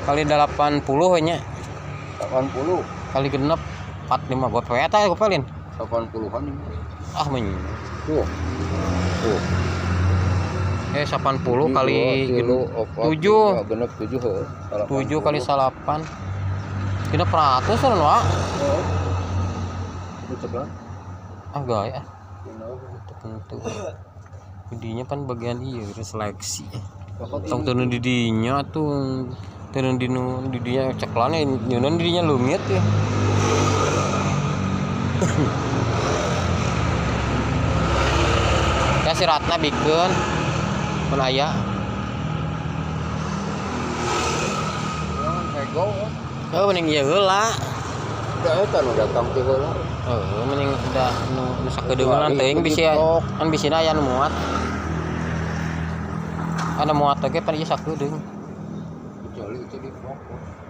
Kali 80 we nya. 80. Kali genep 45 gope eta gope lin. 80-an ini. Ah, men. Tuh. Tuh. Eh, 80 kali tilu, opat, 7. lima, genep 7 heuh. 7 kali 8. Genep ratus kan, Wak? Oh. Itu ceklan. Ah, gaya. Tentu. Didinya pan bagian iya gitu seleksi. Tong turun didinya tuh, turun di nu didinya ceklan nyunan didinya leungit ya. Ya si Ratna bikeun mun aya. Ego. Oh, mending ieu heula. Udah eta nu datang ti heula. Heeh, mending udah nu nu sakedeungan teuing bisi kan bisina aya nu muat. Ada muat oge pan ieu sakedeung. Kecuali itu di pokok.